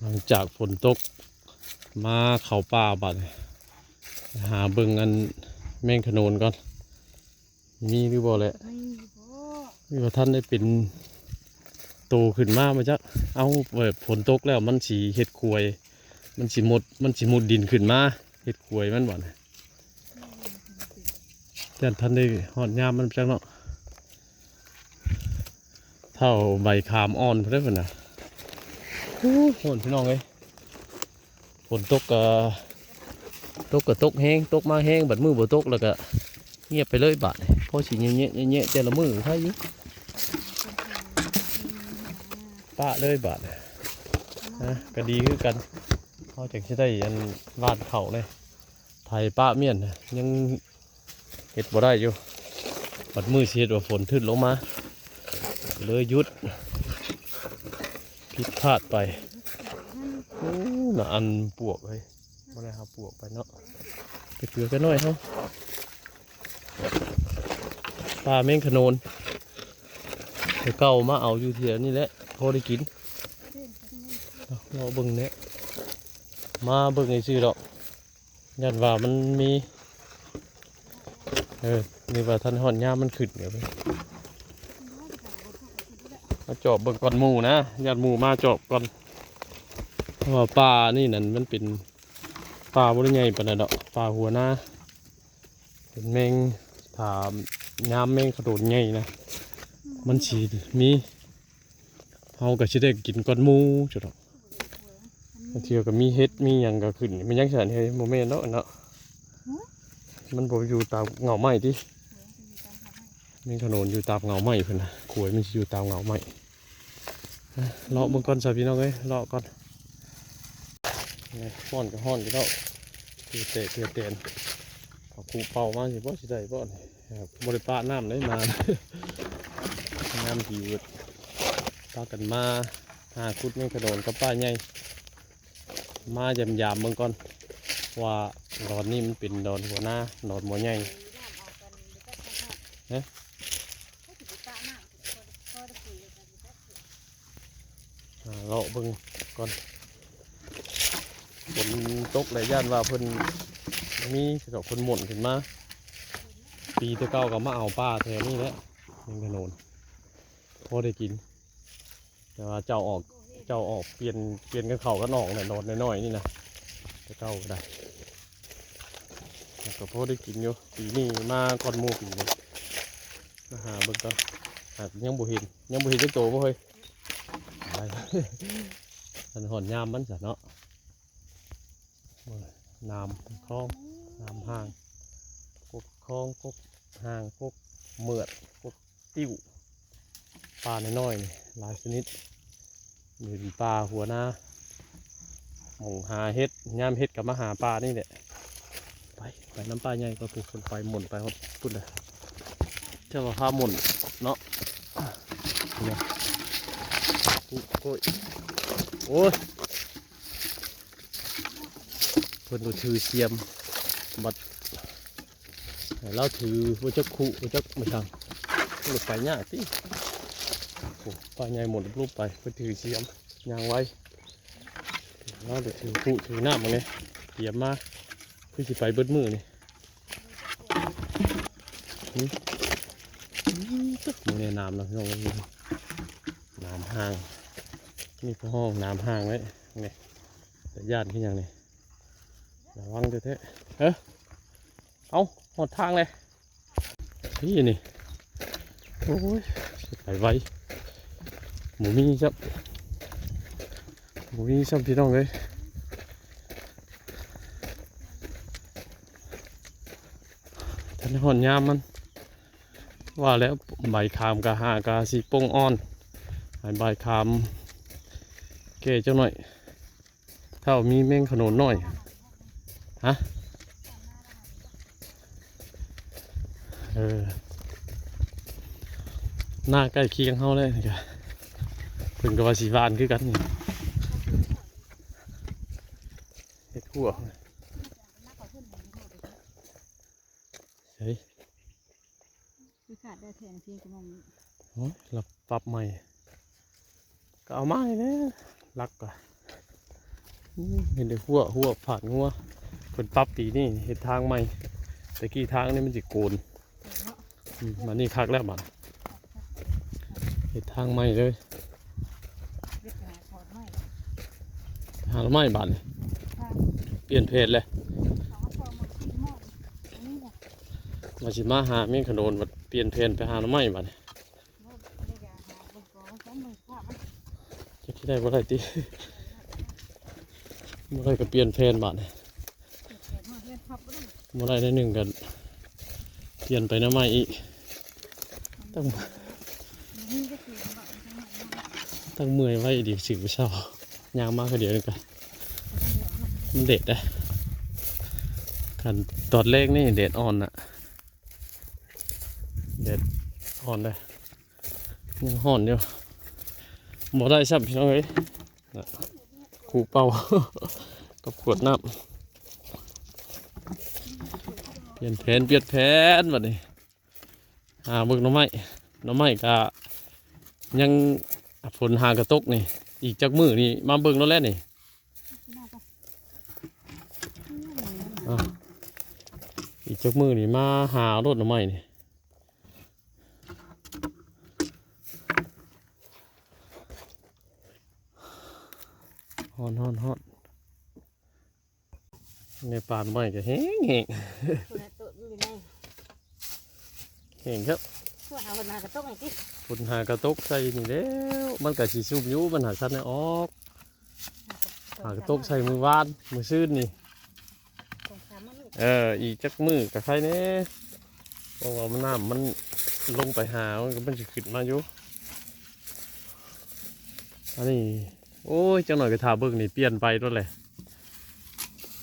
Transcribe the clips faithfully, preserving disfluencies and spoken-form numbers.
หลังจากฝนตกมาเข้าป่าบัดนี้ หาเบิ่งอันแมงขโนนก่อน มีหรือบ่แหละ มีบ่ หรือว่าท่านได้เป็นโตขึ้นมามาจัก เอาแบบฝนตกแล้วมันสิเฮ็ดขวย มันสิมุด มันสิมุดดินขึ้นมา เฮ็ดขวยมันบ่นะ ย่านท่านได้ฮอดยามมันจักเนาะ เท่าใบขามอ่อนพุ้นเด้อพุ้นน่ะ โอ้โห พี่น้องเอ้ย ฝนตกก็ ตกก็ตกแฮง ตกมาแฮง บัดมื้อบ่ตกแล้วก็เงียบไปเลยบาดนี้ พอสิแยะๆๆ แต่ละมื้อไคอยู่ ปะเลยบาดนี้ นะ ก็ดีคือกัน เฮาจั่งสิได้อันหว่านข้าวเลย ไถปะเมี้ยนน่ะ ยังเฮ็ดบ่ได้อยู่ บัดมื้อสิเฮ็ดว่าฝนทึดลงมา เลยหยุด ผิดพลาดไป โอ้ น่ะอันปวกเฮ้ย บ่ได้หาปวกไปเนาะ ไปเกลือกันหน่อยเฮา ปลาแมงขโนน แต่เก่ามาเอาอยู่เที่ยนี่แหละ พอได้กิน เลาะเบิ่งเนี่ย มาเบิ่งซื่อๆดอก ย่านว่ามันมี เออ นี่ว่าท่านฮอดยามมันขึ้นเดี๋ยวไป มาจอบเบิ่งก่อนหมู่นะ ย่านหมู่มาจอบก่อน เพราะว่าป่านี่นั่นมันเป็นป่าบ่ได้ใหญ่ปานใดดอก ป่าหัวนา เป็นแมง ถ้ายามแมงขโนนใหญ่นะ มันสิมี เฮาก็สิได้กินก่อนหมู่จ้ะดอก บางเทื่อก็มีเห็ดมีหยังก็ขึ้น มันยังซั่นเฮ้ย บ่แม่นดอกเนาะ มันบ่อยู่ตามเงาไม้ติ แมงขโนนอยู่ตามเงาไม้พุ้นน่ะ ขวยมันสิอยู่ตามเงาไม้ เลาะเบิ่งก่อนซะพี่น้องเอ้ย เลาะก่อน นี่ฮ้อนก็ฮ้อนอยู่แล้ว เหื่อแตกเหื่อแตน เอาคุเป่ามาสิบ่สิได้บ่นี่ ครับ บ่ได้ปะน้ำเลยมา น้ำดีเวิด พากันมาหาขุดแมงขโนนกับปลาใหญ่ มายามๆเบิ่งก่อน ว่าดอนนี่มันเป็นดอนหัวนา ดอนบ่ใหญ่ ฮะ อ่า เลาะเบิ่งก่อน ฝนตกแล้วย่านว่าเพิ่นมีดอกเพิ่นหม่นขึ้นมา ปีแต่เก่าก็มาเอาปลาแถวนี้แหละ แมงขโนน พอได้กิน แต่ว่าเจ้าออก เจ้าออกเปลี่ยน เปลี่ยนกันเข้ากันออกแหละ ดอนน้อยๆนี่นะ แต่เก่าก็ได้ แล้วก็พอได้กินอยู่ ปีนี้มาก่อนหมู่ปีนี้ มาหาเบิ่งก่อน หากยังบ่เห็น ยังบ่เห็นจักโตบ่เฮ้ย ไป มันฮอดยามมันซะเนาะ น้ำคลอง น้ำห้าง กกคลอง กกห้าง กกเหมือด กก ติ้ว ปลาน้อยๆนี่หลายชนิด นี่เป็นปลาหัวนา หม่องหาเห็ด ยามเห็ดก็มาหาปลานี่แหละ ไป ไปนำปลาใหญ่ก็คือคนไปหม่นไปฮอดพุ้นเลย เจ้าว่าพาหม่นเนาะ เนี่ย โอ้ย โอ้ย เพิ่นก็ถือเสียม บัด ให้ลาวถือบ่จักคุบ่จักบ่ช่าง ลงไปยากติ โอ้ ปลาใหญ่หม่นลงไป เพิ่นถือเสียม ย่างไว ลาวก็ถือคุถือน้ำมาเลย เตรียมมา คือสิไปเบิดมื้อนี่ หึ มื้อนี้น้ำเนาะพี่น้อง น้ำห้าง นี่ก็ห้องน้ำห้างไว้ นี่ แต่ย่านคือหยังนี่ ระวังแท้ๆ เฮ้ย เอ้า ฮอดทางเลย นี่นี่ โอ้ย ไปไว บ่มีซ้ำ บ่มีซ้ำพี่น้องเอ้ย ทันฮอดยามมัน ว่าแล้วใบขามกะหากะสิป่งอ่อน ให้ใบขามแก่จักหน่อย ถ้ามีแมงขโนนน้อย ฮะ เออ หน้าใกล้เคียงเฮาเลยนี่กะ เพิ่นก็ว่าสิหว่านคือกันนี่ เฮ็ดหัว เฮ้ย คือขาดได้แทนเพียงกระมองนี้ โอ้ย เราปรับใหม่ ก็เอามาให้แหน่ ลักกะ อืม เห็นได้หัว หัวผ่านหัว เพิ่นปรับปีนี้ เฮ็ดทางใหม่ แต่กี้ทางนี่มันสิโกน อืม มานี่คักแล้วบัด เฮ็ดทางใหม่เลย หาหน่อไม้บัดนี่ เปลี่ยนแผนเลย ว่าสิมาหาแมงขะโนน บัดเปลี่ยนแผนไปหาหน่อไม้บัดนี่ จะคิดได้บ่ได้ติ บ่ได้ก็เปลี่ยนแผนบัดนี่ บ่ได้แนวหนึ่งก็เปลี่ยนไปแนวใหม่อีก ตั้ง ตั้งเมื่อยไว้ดี สิบ่เซา ย่างมาคือเดียวนี่ก็ มันแดดเด้อ คันตอนแรกนี่แดดอ่อนน่ะ แดดอ่อนเด้อ ยังร้อนอยู่ บ่ได้ซ้ำพี่น้องเอ้ย น่ะ คู่เป่า กับขวดน้ำ เปลี่ยนแผน เปลี่ยนแผนบัดนี้ หาเบิ่งหน่อไม้ หน่อไม้ก็ยัง ฝนหากะตกนี่ อีกจักมื้อนี่มาเบิ่งแล้วแหละนี่ อ่ะ อีกจักมื้อนี่มาหาโลดหน่อไม้นี่ ฮ้อนฮ้อนฮ้อน ในป่าหน่อไม้ก็แห้งแห้ง คนละตัวมันอยู่ใน แห้งครับ พวกหาคนหากะตกไงติ ฝนหากะตกใส่นี่แล้ว มันก็สิซุ่มอยู่ มันหากทันได้ออก หากะตกใส่มื้อวาน มื้อซืนนี่ สองสามมื้อ เออ อีกจักมื้อก็ใครแน่ เพราะว่ามันน้ำมันลงไปหา มันก็ มันสิขึ้นมาอยู่ อันนี้ โอ้ย จังหน่อยก็ถ่าเบิ่งนี่ เปลี่ยนไปโลดแหละ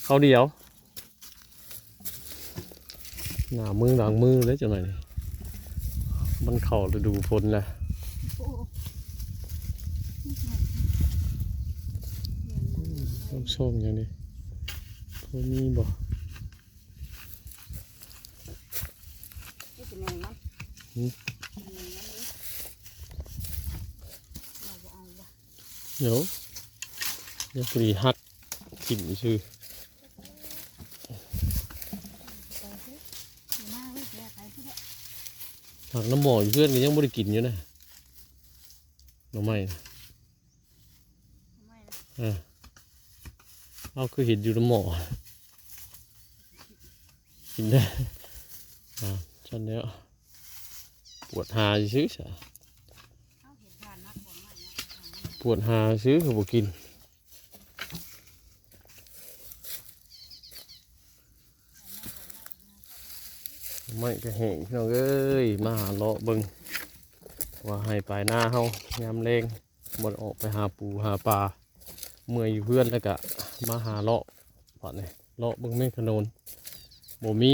ข้าวเหนียว หน้ามือหลังมือเลยจังหน่อยนี่ มันเข้าฤดูฝนแล้ว โอ้ อืม ต้องส่งอย่างนี้ พอมีบ่ นี่สิแม่นมัน หืม แม่นมันนี่ เราบ่เอาว่ะ เดี๋ยว เดี๋ยวพอดีหักถิ่มซื่อ ไปสิ อย่ามาเว้ย อย่าไปสิเด้อ ผักน้ำหมออยู่เพื่อนก็ยังบ่ได้กินอยู่นะ หน่อไม้นะ เออ เอาคือเห็นอยู่ในหม้อ กินได้ อ่า ฉันแล้ว ปวดหาซื่อซะ ปวดหาซื่อคือบ่กิน ไม้ก็แห้งพี่น้องเอ้ย มาหาเลาะเบิ่ง ว่าให้ปลายหน้าเฮายามแลง บ่ได้ออกไปหาปูหาปลา เมื่อยอยู่เฮือนแล้วก็มาหาเลาะ บัดนี้เลาะเบิ่งแมงขะโนน บ่มี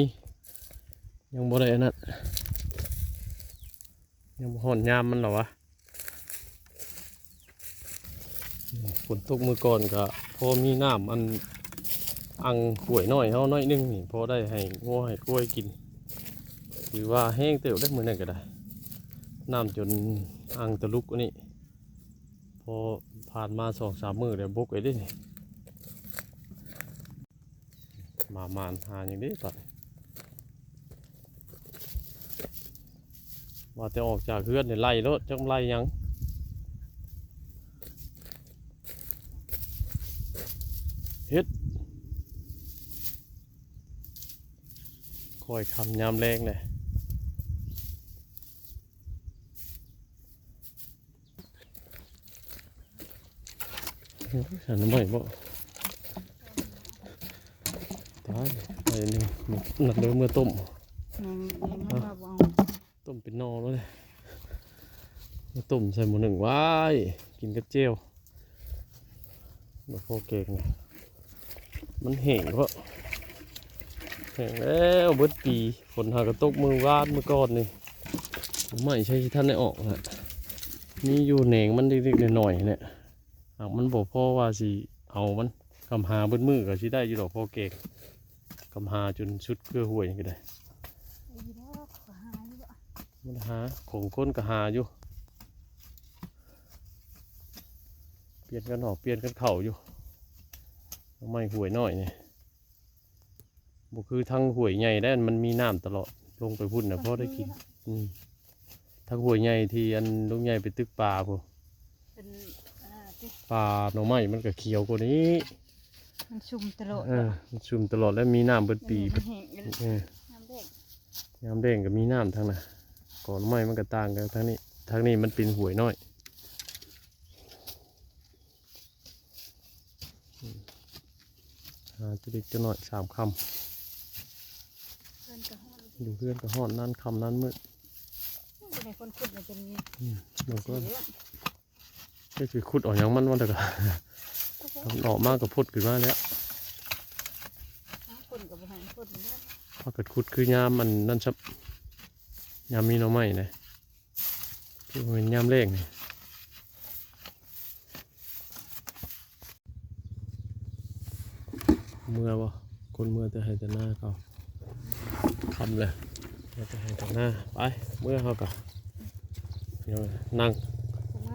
ยังบ่ได้อันนั้น ยังบ่ฮอดยามมันหรอวะ ฝนตกมื้อก่อนก็พอมีน้ำอันอ่างห้วยน้อยเฮาน้อยหนึ่งนี่ พอได้ให้งัวให้ควายกิน ถือว่าแห้งเติบได้มื้อนั้นก็ได้ น้ำจนอ่างตะลุกอันนี้ พอผ่านมาสองสามมื้อแล้วบกไอ้เด้นี่ มามานหาอย่างนี้ก่อน ว่าแต่ออกจากเฮือนเนี่ยไล่โลด จักไล่หยัง เฮ็ด ค่อยค่ำยามแลงเลย ฉันไม่บ่ ตาย ไอ้นี่ นั่นเลยเมื่อต้ม อืม ยังไม่ว่าบ่เอา ต้มเป็นหน่อแล้วเนี่ย มาต้มใส่หม้อหนึ่งไว้ กินกับแจ่ว บ่พอแกงนะ มันแห้งเพราะ แห้งแล้วเบิดปี ฝนหากะตกมื้อวานมื้อก่อนนี่ ไม่ใช่สิทันได้ออกนะ มีอยู่แหนงมันเล็กๆน้อยๆเนี่ย หากมันบ่พอว่าสิเอามัน กำหาเบิดมื้อก็สิได้อยู่ดอกพอแกง กำหาจนสุดเครือห้วยก็ได้ อีดอกก็หาอยู่บ่ มันหา ของคนก็หาอยู่ เปลี่ยนกันออก เปลี่ยนกันเข้าอยู่ ไม้ห้วยน้อยนี่ บ่คือทางห้วยใหญ่ได้ มันมีน้ำตลอด ลงไปพุ้นนะพอได้กิน อืม ทางห้วยใหญ่ที่อันลุงใหญ่ไปตึกปลาพุ้น เป็นอ่าติปลาหน่อไม้มันก็เขียวกว่านี้ มันชุ่มตลอด เออ มันชุ่มตลอดและมีน้ำเบิดปี มันแห้งอยู่ เออ น้ำแดง ยามแดงก็มีน้ำทางน่ะ ก่อนไม้มันก็ต่างกันทางนี้ ทางนี้มันเป็นห้วยน้อย หาตัวเล็กตัวน้อยสามคำ เพื่อนก็ฮ้อน อยู่เพื่อนก็ฮ้อนนั่นค่ำนั่นมืด บ่ได้คนขุดเลยเป็น อืม บางคน สีเหลือง ก็คือขุดออกอย่างมันมันแต่ก็ มันออกมาก็พุดขึ้นมาแล้ว น้ำคนกับบ่ให้คนเลย พากันขุดคือยามมันนั่นซับ ยามมีหน่อไม้นะ คือมันยามแลงนี่ เมือบ่ คนเมือแต่ไฮ่แต่นาเขา ค่ำเลย เมือแต่ไฮ่แต่นา ไป เมือเขากะ เดี๋ยวนั่ง ถูกไหม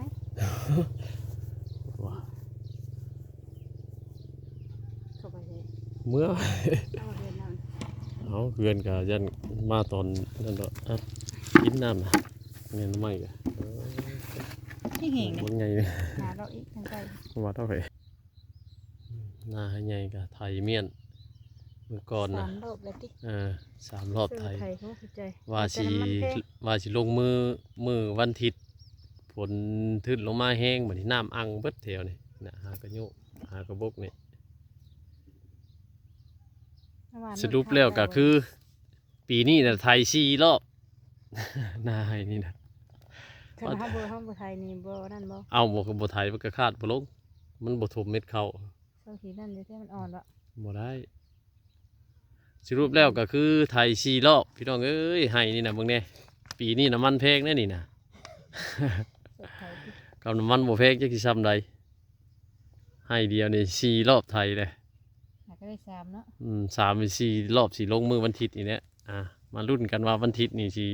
ว่า เข้าไปเลย เมือ เอาเรียนนั่ง เอาเพื่อนก็ยันมาตอนนั้นเนาะ อ่ะ กินน้ำนะ เงินไม่กะ เออ ที่แห้งนี่ มันไงเนี่ย หาเราอีกทางไกล ว่าเท่าไหร่ นาไฮ่ใหญ่กะไถเมียน มื้อก่อนนะ สามรอบแล้วติ เออ สามรอบไถ เออ ไถเขาเข้าใจ ว่าสิ แต่น้ำมันแพง ว่าสิลงมือ มื้อวันอาทิตย์ ฝนทึบลงมาแฮง บัดนี้น้ำอั่งเบิดแถวนี่นะ หากะโยก หากะบกนี่ เมื่อวาน สรุปแล้วกะคือ ปีนี้น่ะไถสี่รอบ นาไฮ่นี่นะ คันเฮาบ่ เฮาบ่ไถนี่บ่นั่นบ่ เอาบ่ ก็บ่ไถ มันก็คาดบ่ลง มันบ่ถมเม็ดข้าว เซาขี้นั่นอยู่ที่มันอ่อนละ บ่ได้ สรุปแล้วก็คือไถสี่รอบ พี่น้องเอ้ย ไฮ่นี่นะเบิ่งแน่ ปีนี้น้ำมันแพงแน่นี่นะ ไถสิ กับน้ำมันบ่แพงจักสิซ่ำใด ไฮ่เดียวนี่สี่รอบไถเลย หาก็ได้สามเนาะ อืม สามหรือสี่รอบ สิลงมื้อวันอาทิตย์นี่แหละ อ่ะ มาลุ้นกันว่าวันอาทิตย์นี่สิ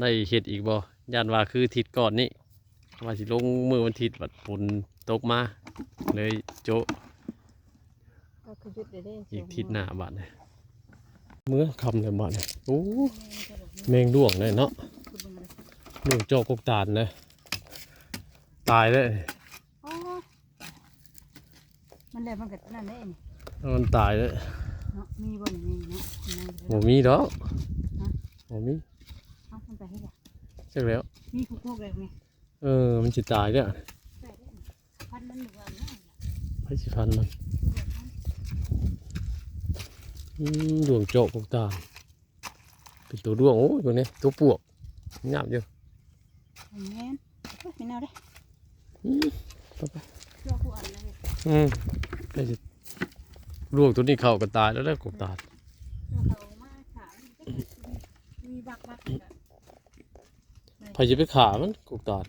ได้เฮ็ดอีกบ่ ย่านว่าคืออาทิตย์ก่อนนี่ ว่าสิลงมื้อวันอาทิตย์ บัดฝนตกมา เลยโจะ ก็คือหยุดได้เด้ อีกอาทิตย์หน้าบัดนี่ เมือค่ำแล้วบัดนี่ โอ้ แมงด้วงเลยเนาะ ด้วงจอกกกตาลเลย ตายเลย อ๋อ มันแล้วมันก็นั่นเด้นี่ มันตายเลย เนาะ มีบ่นี่ มีเนาะ มีบ่ บ่มีดอก ฮะ บ่มี เอ้า มันไปให้ล่ะ จักแล้ว มีคุกๆแบบนี้ เออ มันสิตายเด้อ ใช่เด้อ พันมันอยู่ว่าเนี่ย ไผสิพันมัน อืม ด้วงจอกกกตาล เป็นตัวด้วง โอ้ย ตัวนี้ ตัวปวก งามอยู่ แม่น โอ้ย ไม่เน่าเด้ อืม ไปไป เชื่อผู้อันเลย อืม ไอ้สิ ด้วงตัวนี้เข้าก็ตายแล้ว แล้วกกตาล เชื่อเขามาถาม มีบักบักอีกอะ ไผสิไปฆ่ามัน กกตาล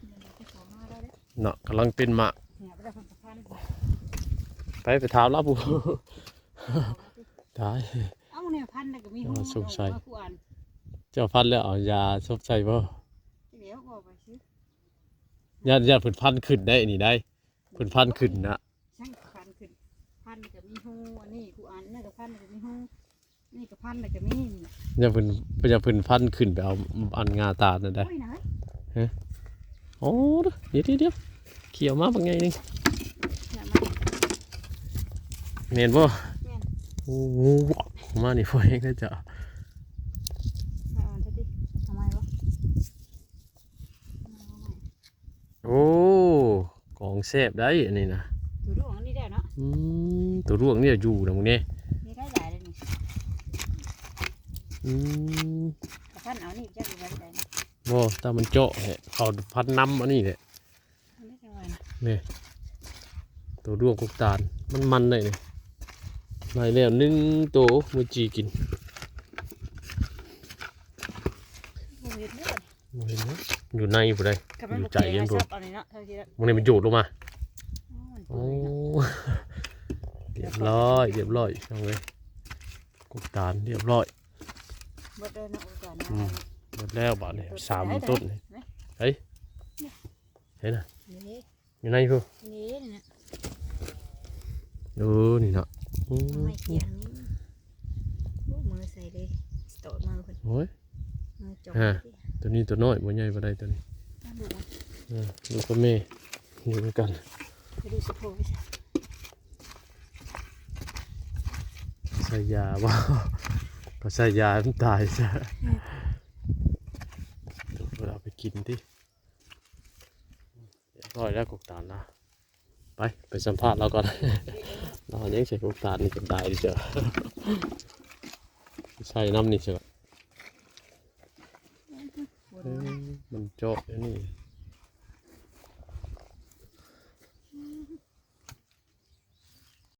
เดี๋ยวเราไปขอมาได้เด้อ เนาะ กำลังเป็นหมาก เนี่ย ไปได้พันสองพัน ไป ไปถามลาวผู้ ตาย เอ้า เนี่ย พันน่ะก็มี เออ หู สงสัย เอามาคู่อัน เจ้าพันแล้วเอายาชบใส่บ่ เดี๋ยวออกไปซื้อ ย่าน ย่านเพิ่นพันขึ้นได้นี่ได้ เพิ่นพันขึ้นนะ ช่างพันขึ้น พันก็มีหู อันนี้คู่อัน นั่นก็พันก็มีหู นี่ก็พันแล้วก็มีนี่ อย่าเพิ่น อย่าเพิ่นพันขึ้นไปเอาอันงาตาลนั่นได้ โอ้ยนะ ฮะ โอ้ เดี๋ยว เดี๋ยว เดี๋ยว เขียวมาบักไงนี่ เนี่ยมา แม่นบ่ แม่น โอ้โห มานี่พอเองนะจ๊ะ มาอ่อนเถอะดิ ทำไมวะ โอ้ ของแซ่บได้อันนี้นะ ตัวด้วงอันนี้ได้เนาะ อืม ตัวด้วงเนี่ยอยู่นะมึงเนี่ย นี่ได้หลายเลยนี่ อืม กระพันเอานี่จักอยู่ไว้ได้ บ่ ถ้ามันเจาะเนี่ย เขาพันน้ำอันนี้เนี่ย อันนี้จังหวะนะ นี่ ตัวด้วงกกตาล มันมันได้นี่ ได้แล้วหนึ่งตัว มื้อจีกิน บ่เห็นเด้อ บ่เห็นเนาะ อยู่ในผู้ใด คันมัน อยู่ใจเย็น บ่เก่ง ผู้ นะ ชอบเอานี่เนาะ เท่าที่ละ มึงนี่มันโยดลงมา อ๋อ มัน โอ้ เปื่อยเนาะ เรียบร้อย เรียบร้อย เอาเลย กกตาลเรียบร้อย เบิดเลยเนาะ กกตาลนะ อืม เบิดแล้วบาดนี้ ต้น สาม ไหน ต้นนี่ ไหน เฮ้ย เห็นนะ นี่ อยู่ในผู้ นี่นะ เออ นี่เนาะอืม ไม่เขียงนี่โอ้มือใส่เลยสโตดมือคน โอ้ย มือจก ฮะ ตัวนี้ตัวน้อยบ่ใหญ่บ่ได้ตัวนี้ นั่นน่ะ เออลูกกับแม่อยู่ด้วยกัน ไปดูสะโพก ใส่ยาบ่ ก็ใส่ยามันตายซะเอาไปกินติเรียบร้อยแล้วกกตาลนะ ไป ไปสัมภาษณ์เราก่อน เรายังใส่กกตาลนี่จะตายดิเจ้า ใส่น้ำนี่เชียวเอ้ยมันเจาะอยู่นี่